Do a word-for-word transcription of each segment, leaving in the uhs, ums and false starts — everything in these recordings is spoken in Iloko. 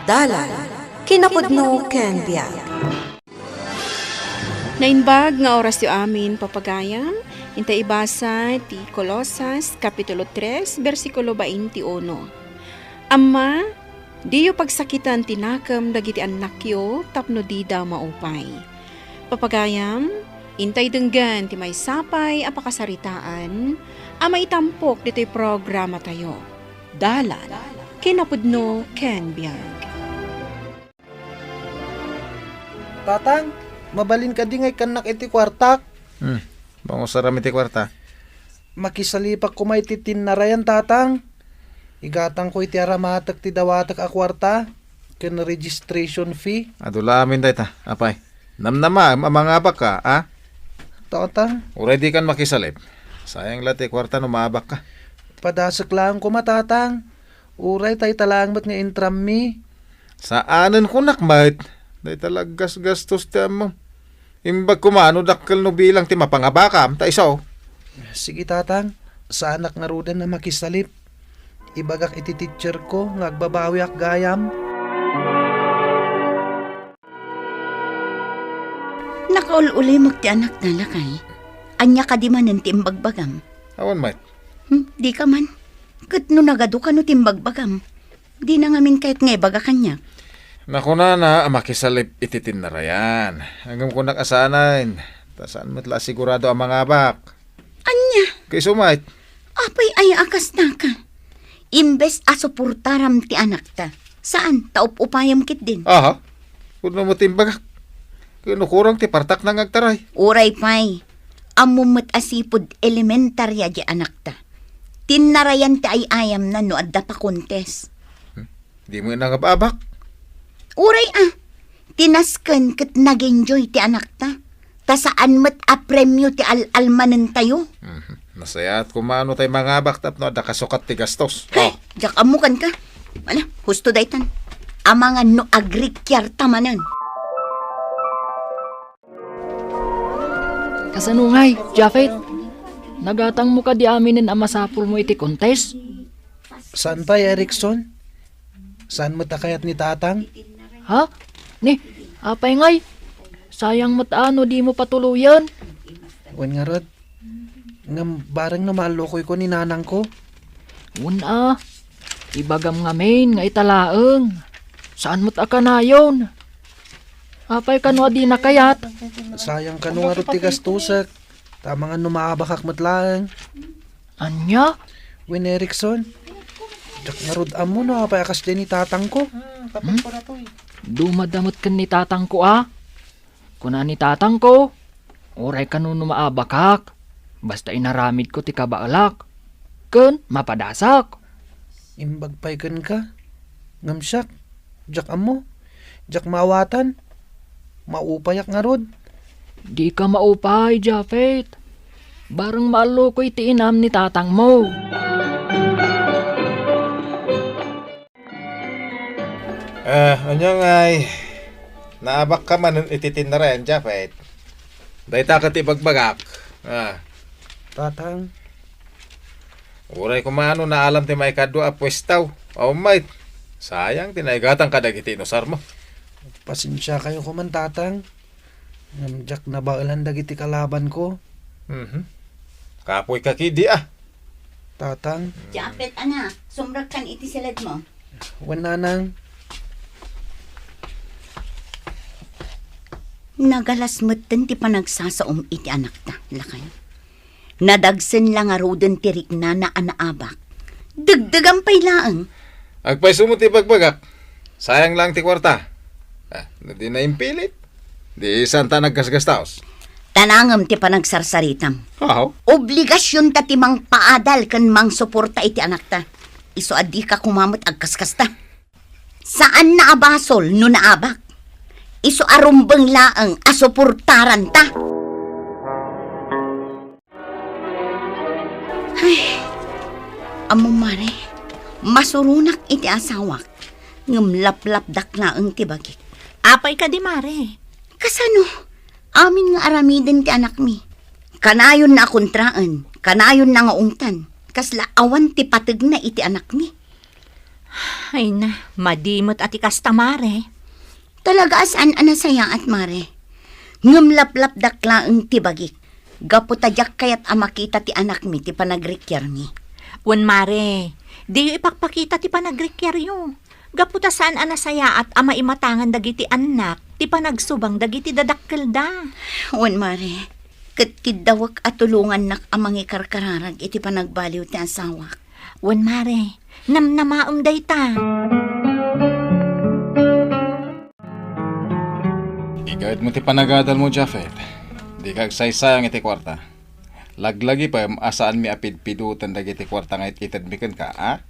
Dalan, kinapudno ken biag. Naimbag nga orasyo amin, papagayam, inta ibasa ti Colosas, Kapitulo tres, bersikulo twenty-uno. Amma, diyo pagsakiten ti nakem dagiti annakyo tapno dida maupay. Papagayam, intay denggen ti maysapay a pakasaritaan a maitampok ditoy programatayo. Dalan, kinapudno ken biag. Tatang, mabalin kadi nga ikkannak iti kuartak? Hmm, mangusaram iti kuarta. Makisalipak koma iti tinnarayan, Tatang. Igatangko iti aramatek ti dawatek a kuarta ken registration fee. Adu la amin dayta, apay. Namnamaem a mangabakka, a? Tatang. Uray dikan makisalip. Sayang la ti kuarta no maabakka. Padasek laeng koma, Tatang. Uray dayta laeng met nga intrammi. Saanen kunak met. Dayta la aggasgastos ti ammom. Imbag koma no dakkel no bilang ti mapangabakam, ta isu. Sige, Tatang. Saanak ngaruden a makisalip. Ibagak iti teacher ko nga agbabawiak gayam. Nakaul-ulimek ti anakna, lakay. Ania kadi manen ti imbagbagam? Awan met. Hmm, dika man. Ket no nagadu kano ti imbagbagam, dina ngamin kayat nga ibaga kaniak. Nakunana a makisalip iti tinnarayan. Ngem kunak a saanen, ta saan met la a sigurado a mangabak. Ania? Kaisu met. Apay aya a kasta ka? Imbes a suportaram ti anakta, saan ta up-upayam ketdin. Aha. Pudno met ti imbagak. Ken no kurang ti partakna nga agtaray. Uray pay, ammom met a sipud elementaria di anakta. Tinnarayan ti ay-ayamna no adda pakontes. Hmm. Dimo nangab-abak? Uray a, ti nasken ket nag-enjoy ti anakta. Ta saan met a premio ti al-almanentayo. Mhm. Nasayaat koma no tay mangabak tapno adda kasukat ti gastos. Ay, oh. Diak ammo kenka. Ala, husto daytan. Amangan no agrikiarta manen. Kasano ngay, Japhet? Nagatangmo kadi aminen a masapulmo iti contest? Saan pay, Erickson? Saan met a kayat ni Tatang? Ha? Ni, apay ngay? Sayang met a no dimo patuloyen. Wen ngarud, ngem bareng no maallukoyko ni nanangko. Wen a, ibagam ngamin nga ita laeng. Saan met a kanayon? Apay kano a dina kayat? Sayang kano ngarud ti gastosek. Ta amangan no maabakak met laeng. Ania? Wen Erickson, diak ngarud ammo no apay a kasdiay ni tatangko. Hmm, hmm? Dumadamet ken ni tatangko a. Kuna ni tatangko, uray kano no maabakak, basta inaramidko ti kabaelak, ken mapadasak. Imbag pay kenka, ngem siak, diak ammo, diak maawatan, maupayak ngarud. Dika maupay, Japhet. Bareng maalluko iti inam ni tatangmo. Ah, ania ngay, naabakka manen iti tinnarayan, Japhet? Dayta ket ibagbagak. Ah. Tatang. Uray koma no naalam ti maikadua a puestaw. Awan met. Sayang ti naigatang kadagiti inusarmo. Pasensiakayo koman, Tatang. Ngem diak nabaelan dagiti kalabanko. Mhm. Kapoyka kadi a. Tatang. Japhet, anak, sumrekkan iti siledmo. Wen, nanang. Nagalas metten ti panagsasaom iti anakta, lakay. Nadagsen la ngaruden ti riknana a naabak. Degdegam pay laeng. Agpayso met ti ibagbagak. Sayang laeng ti kuarta. Ah, no di naimpilit, di saan ta naggasgastaos. Tanangem ti panagsarsaritam. Aw. Obligasionta ti mangpaadal ken mangsuporta iti anakta. Isu a dika koma met agkaskasta. Saanna a basol no naabak. Isu a rumbeng laeng a suportaranta. Ay, ammo, Mare, masuronak iti asawak, ngem laplapdak laeng ti bagik. Apay kadi, Mare? Kasano? Amin nga aramiden ti anakmi. Kanayonna a kontraen, kanayonna nga ungtan, kasla awan ti pategna iti anakmi. Ay na, madi met a ti kasta, Mare. Talaga a saan a nasayaat, Mare. Ngem laplapdak laeng ti bagik. Gapu ta diak kayat a makita ti anakmi ti panagrikiarmi. Wen, Mare, diyo ipakpakita ti panagrikiaryo. Gapu ta saan a nasayaat a maimatangan dagiti annak ti panagsubang dagiti dadakkelda. Wen, Mare, ket kiddawek a tulongannak a mangikarkararag iti panagbaliw ti asawak. Wen, Mare, namnamaem dayta. Igayad mo ti panagadal mo, Japhet. Di ka agsaysayang iti kuarta. Laglagipem a saanmi a pidpidoten dagiti kuarta nga it-itedmi kenka, a?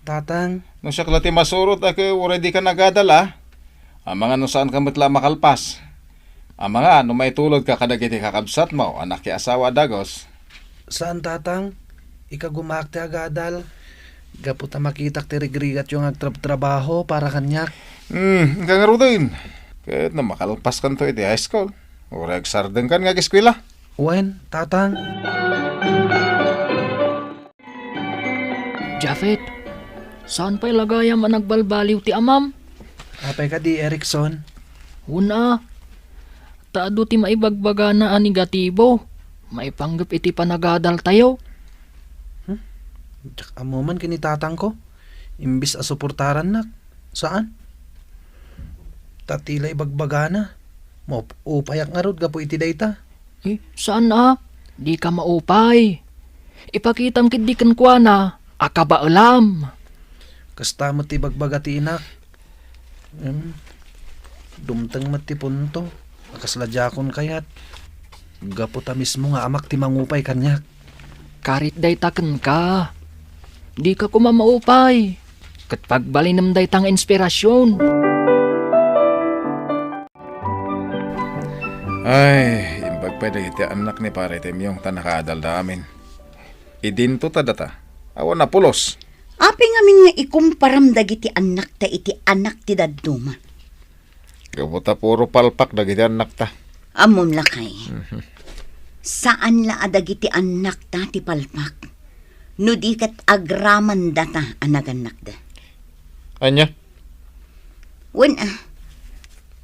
Tatang. No siak la ti masurot a ke, uray di ka nagadal, a? Amangan no saan ka met la a makalpas. Amangan no maitulod ka kadagiti kakabsatmo a nakiasawa a dagos. Saan, Tatang. Ikagumaak ti agadal. Gapu ta makitak ti rigrigatyo nga agtrabtrabaho para kaniak. Hmm, inka ngaruden. Ket no makalpaskanto iti high school, uray agsardengkan nga ageskuela. Wen, Tatang. Japhet, saan pay la gayam a nagbalbaliw ti amam? Apay kadi, Erickson? Una, ta adu ti maibagbagana a negatibo maipanggep iti panagadaltayo. Hmm? Diak ammo man ken ni tatangko, imbes a suportarannak. Saan? Ta ti la ibagbagana, maup-upayak ngarud gapu iti dayta. Eh, saan a? Di ka maupay. Ipakitam ketdi kenkuana a kabaelam. Kasta met ti ibagbaga ti inak. Em, dumteng met ti punto a kasla diakon kayat. Gapu ta mismo nga amak ti mangupay kaniak. Karit dayta kenka. Dika koma maupay. Ket pagbalinem dayta nga inspirasion. Ay, imbag pay dagiti annak ni Pare Temyong ta nakaadalda amin. Idinto ta data. Awan a pulos. Apay ngamin nga ikumparam dagiti annakta iti annak ti dadduma? Gapu ta puro palpak dagiti annakta. Ammom lakay. Mhm. Saan la a dagiti annakta ti palpak. No di ket agraman data a nagannakda. Ania? Wen a,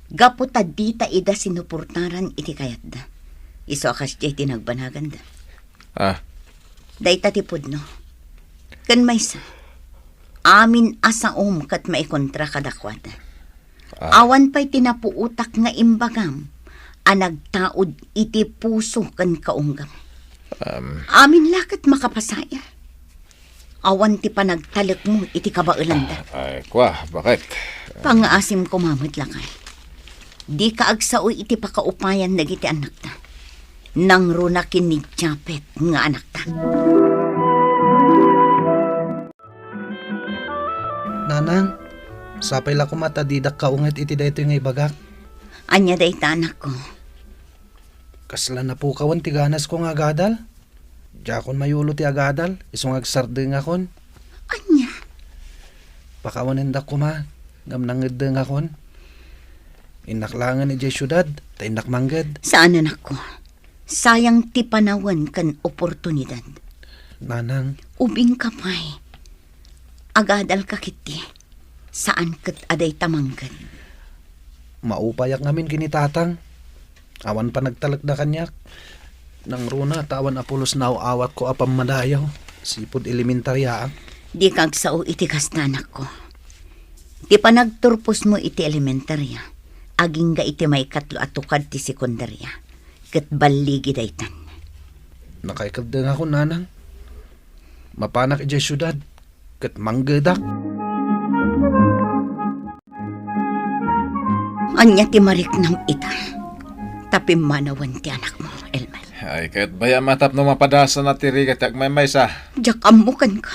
gapu ta dita ida sinuportaran iti kayatda. Isu a kasdiay ti nagbanaganda. Ah. Dayta ti pudno. Ken maysa, amin a saom ket maikontra kadakuada. Ah. Awan pay ti napuotak nga imbagam a nagtaud iti puso ken kaunggam. Um. Amin la ket makapasaya. Awan ti panagtalekmo iti kabaelanda. Ay, kua, bakit? Pangaasim koma met lakay. Dika agsao iti pakaupayan dagiti annakta. Nangruna ken ni Japet nga anakta. Nanang, sapay la koma ta didak kaunget iti daytoy nga ibagak. Ania dayta, anakko? Kasla napukawen ti ganasko nga agadal. Diakon mayulo ti agadal, isu nga agsardengakon. Ania? Pakawanendak koma, ngem nangeddengakon. Innak laengen idiay siudad, ta innak mangged. Saan, anakko. Sayang ti panawen ken oportunidad. Nanang. Ubingka pay. Agadalka ketdi. Saan ket a dayta mangged. Maupayak ngamin ken ni Tatang. Awan panagtalekda kaniak. Nangruna ta awan a pulos naaw-awatko a pammadayaw. Sipud elementariaak. Dika agsao iti kasta, anakko. Ti panagturposmo iti elementaria, agingga iti maikatlo a tukad ti sekundaria, ket balligi daytan. Nakaikeddengakon, nanang. Mapanak idiay siudad, ket manggedak. Ania ti mariknam ita? Ta pimmanawen ti anakmo, Elmer. Ay, ket bayam a tapno mapadasanna ti rigat ti agmaymaysa. Diak ammo kenka.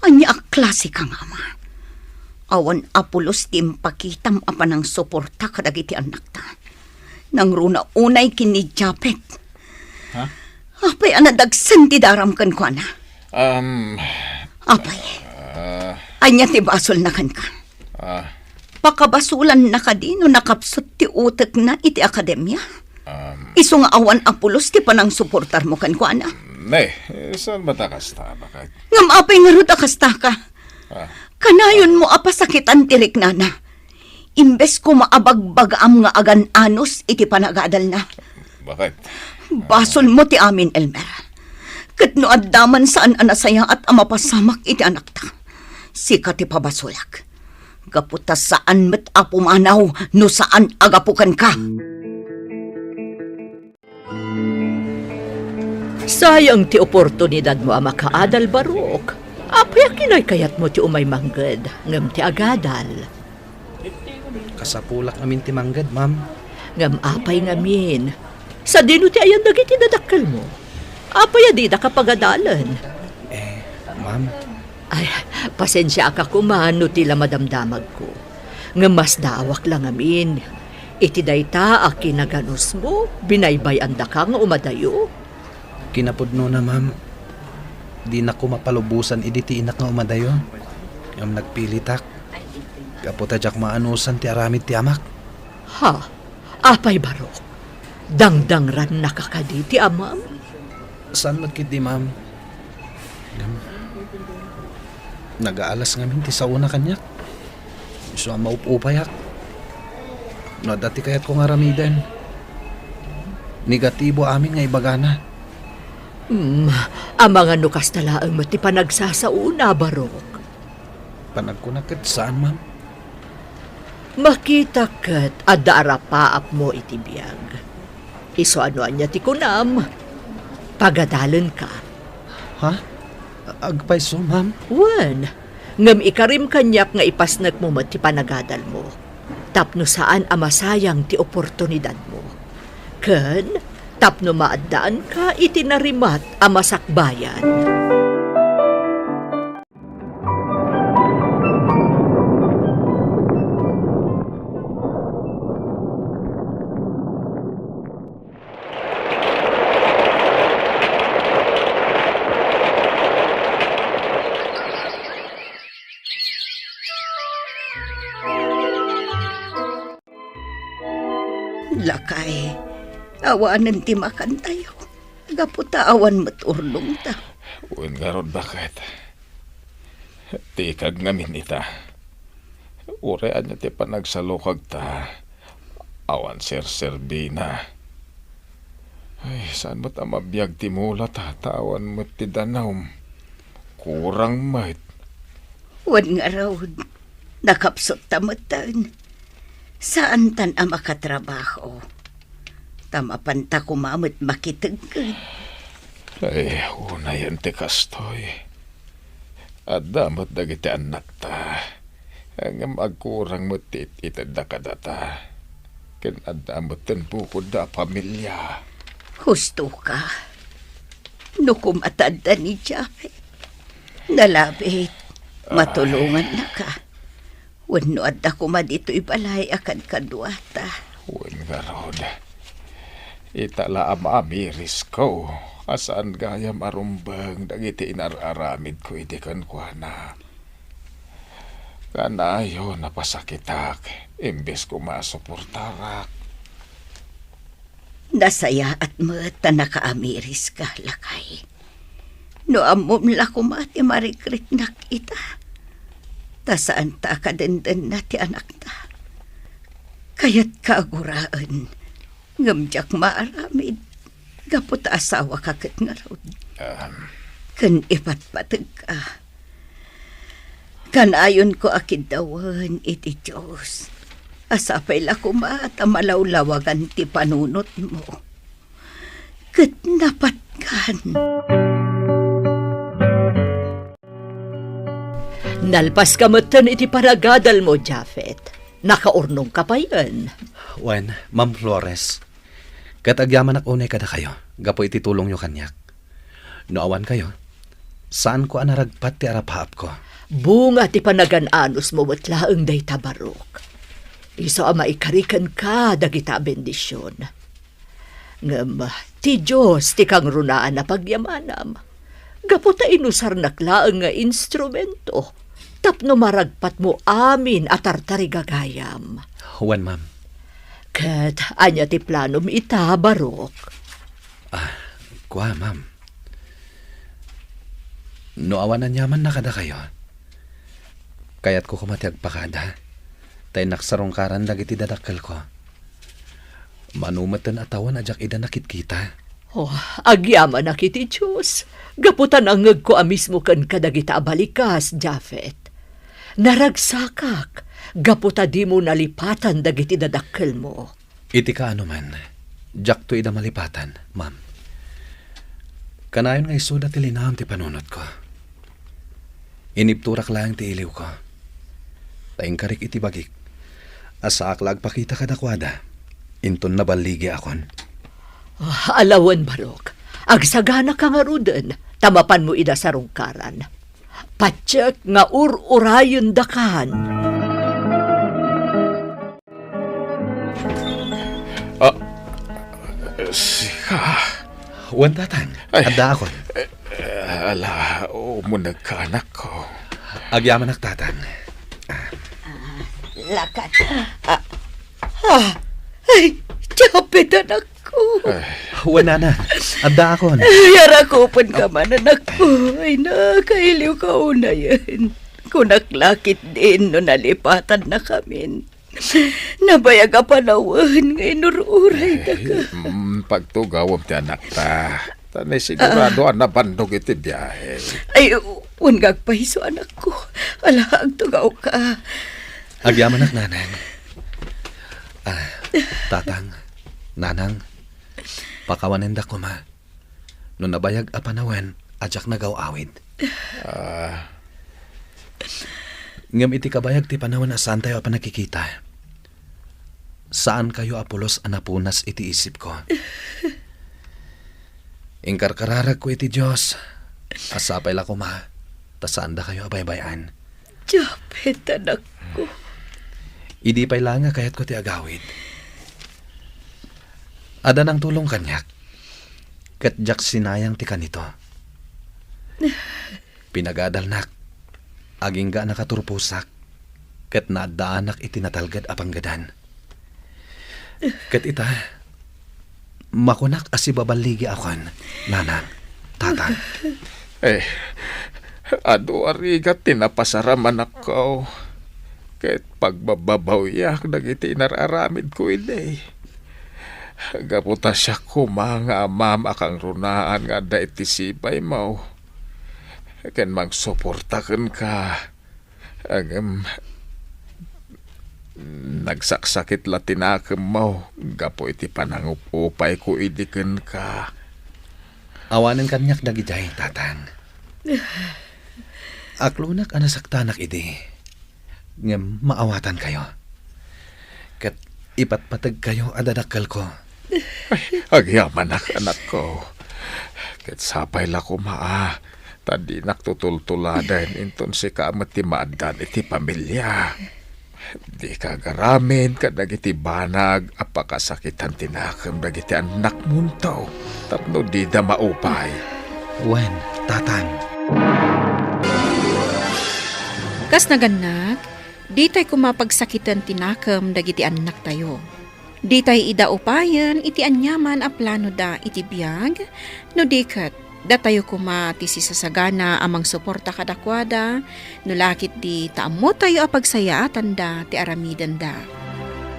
Ania a klasika nga ama? Awan a pulos ti impakitam a panangsuporta kadagiti annakta. Nangruna unay ken ni Japet. Ha? Apay a nadagsen ti daram kenkuana? Um, Apay, ah, ania ti basolna kenka? Ah. Pakabasulanna kadi no nakapsut ti utekna iti akademia? Um, Isu nga awan a pulos ti panangsuportarmo kenkuana? Ne, eh, saan met a kasta, bakit? Ngem apay ngarud a kastaka? Ah. Kanayonmo a pasakitan ti riknana, imbes koma a bagbagaam nga agan-anus iti panagadalna. Bakit? Basolmo ti amin, Elmer. Ket no adda man saan a nasayaat a mapasamak iti anakta, sika ti pabasolak. Gapu ta saan met a pumanaw no saan a gapu kenka. Sayang ti oportunidadmo a makaadal, Barok. Apay a kinaykayatmo ti umay mangged ngem ti agadal? Kasapulak ngamin ti mangged, ma'am. Ngem apay ngamin? Sadino ti ayan dagiti dadakkelmo? Apay a didaka pagadalen? Eh, ma'am. Ay, pasensiaak koma no ti la madamdamagko. Ngem masdaawak la ngamin. Iti dayta a kinaganusmo, binaybay-andaka nga umadayo. Kinapudnona, ma'am, dinakon mapalubosan idi ti inak nga umadayo. Ngem nagpilitak. Gapu ta diak maanusan ti aramid ti amak. Ha? Apay, Barok? Dangdangrannaka kadi ti amam? Saan met ketdi, ma'am. Ngem, nagaalas ngamin ti saona kaniak. Isu a maup-upayak. No adda ti kayatko nga aramiden, negatibo amin nga ibagana. Hmm, amangan no kasta laeng met ti panagsasaona, Barok. Panagkuna ket saan, ma'am. Makitak ket adda arapaapmo iti biag. Isu a no ania ti kunam, pagadalenka. Ha? Agpayso, ma'am? Wen, ngem ikarim kaniak nga ipasnekmo met ti panagadalmo, tapno saan a masayang ti oportunidadmo. Ken tapno maaddaanka iti narimat a masakbayan. Lakay, awanen ti makantayo, gapu ta awan met urnongta. Wen ngarud, baket. Tikag ngamin ita. Uray ania ti panagsalukagta, awan serserbina. Ay, saan met a mabiag ti mulata, ta awan met ti danum. Kurang met. Wen ngarud, nakapsutta metten. Saantan a makatrabaho. Ta mapanta koma met makitegged. Ay, unayen ti kastoy. Adda met dagiti annakta. Ngem agkurang met ti it-itedda kadata. Ken adda metten bukodda a pamilia. Hustoka. No koma ta adda ni Japhet, nalabit, matulongannaka. Wenno adda koma ditoy balay a kadkaduata. Wen ngarud, ita la a maamirisko a saan gayam a rumbeng dagiti inar-aramidko idi kenkuana. Kanayon a pasakitak, imbes koma a suportarak. Nasayaat met ta nakaamiriska, lakay. No ammom la koma ti marikriknak ita, ta saanta a kadendenna ti anakta. Kayatka a guraen, ngem diak maaramid, gapu ta asawaka ket ngarud. Ahem. Ken ipatpategka. Kanayonko a kiddawen iti Dios a sapay la koma ta malawlawagan ti panunotmo ket napatgan. Nalpaska metten iti panagadalmo, Japhet. Nakaurnongka payen. Wen, Ma'am Flores. Ket agyamanak unay kadakayo gapu iti tulongyo kaniak. No awan kayo, saanko a naragpat ti arapaapko. Bunga ti panagan-anusmo met laeng dayta, Barok. Isu a maikari kenka dagita a bendision. Ngem ti Dios ti kangrunaan a pagyamanam, gapu ta inusarnak laeng nga instrumento tapno maragpatmo amin a tartarigagayam. Wen, ma'am. Ket ania ti planom ita, Barok? Ah, kua, ma'am. No awan aniamanna kadakayo, Kayatko koma ti agpakada, ta innak sarungkaran dagiti dadakkelko. Mano metten a tawen a diak ida nakitkita. Oh, agyamanak iti Dios, gapu ta nangngegko a mismo ken kadagita a balikas, Japhet. Naragsakak, gapu ta dimo nalipatan dagiti dadakkelmo. Iti kaano man, diakto ida malipatan, ma'am. Kanayon nga isuda ti linaon ti panunotko. Inibturak laeng ti iliwko. Ta inkarik iti bagik a saak la agpakita kadakuada, inton naballigiakon. Ah, alawen, Barok. Agsaganaka ngaruden, ta mapanmo ida sarungkaran. Patiek nga ur-urayendakan. Ah, sika? Wen, Tatang. Ay. Addaakon. Eh, ala, umunegka, anakko. Agyamanak, Tatang. Lakat. Ah, ah, ay, Japhet, anakko. Ay. Wen, Nana. Addaakon. Ay, arakupenka man, anakko. Ay, nakailiwka unayen. Kunak la ketdin no nalipatannakamin. Nabayag a panawen nga inur-uraydaka. Eh, mm, pagtugawem ti anakta. Ta ni sigurado a nabannog iti biahe. Ay, wen nga agpaiso, anakko. Ala, agtugawka. Agyamanak, Nanang. Ah, Tatang, Nanang, pakawanendak koma. No nabayag a panawen a diak nagaw-awid. Ah. Ngem iti kabayag ti panawen a saantayo a panagkikita, saankayo a pulos a napunas iti isipko. Inkarkararagko iti Dios a sapay la koma ta saandakayo a baybay-an. Japhet, anakko. Idi pay laeng a kayatko ti agawid, adda nangtulong kaniak, ket diak sinayang ti kanito. Pinagadalnak, agingga a nakaturposak, ket naaddaanak iti natalged a panggedan. Ket ita, makunak a sibaballigiakon, Nanang, Tatang. Eh, adu a rigat ti napasaram, anakko. Ket pagbababawyak dagiti inar-aramidko idi. Gapu ta siak koma nga amam a kangrunaan nga adda iti sipaymo. Ken mangsuporta kenka. Ngem, nagsaksakit la ti nakemmo gapu iti panangup-upayko idi kenka. Awanen kaniak dagidiay, Tatang. Aklonak a nasaktanak idi, ngem maawatankayo. Ket ipatpategkayo a dadakkelko. Ay, agyamanak, anakko. Ket sapay la koma a ta dinak tutultuladen inton sika met ti maaddan iti pamilia. Dika agaramin kadagiti banag a pakasakitan ti nakem dagiti annakmonto tapno dida maupay. Wen, Tatang. Kas nagannak, ditay koma pagsakiten ti nakem dagiti annaktayo. Ditay ida upayen iti aniaman a planoda iti biag, no di ket, datayo koma ti sisasagana a mangsuporta kadakuada, no la ketdi ta ammotayo a pagsayaatanda ti aramidenda.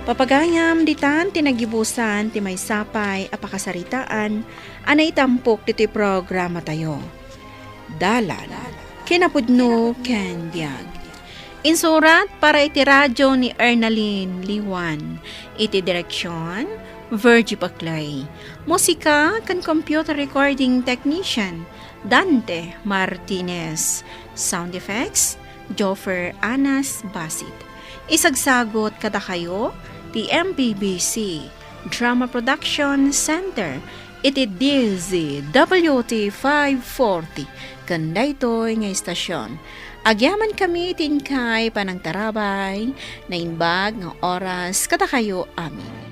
Papagayam, ditan ti nagibusan ti maysa pay a pakasaritaan a naitampok ditoy programatayo. Dalan, kinapudno ken biag. Insurat para iti radio ni Ernalyn Liwan. Iti direksion, Virgie Paclay. Musika ken computer recording technician, Dante Martinez. Sound effects, Joffer Anas Basit. Isagsagot kadakayo ti M P B C Drama Production Center iti D Z W T five forty ken daytoy nga istasyon. Agyamankami ti inkay panangtarabay, naimbag nga oras kadakayo amin.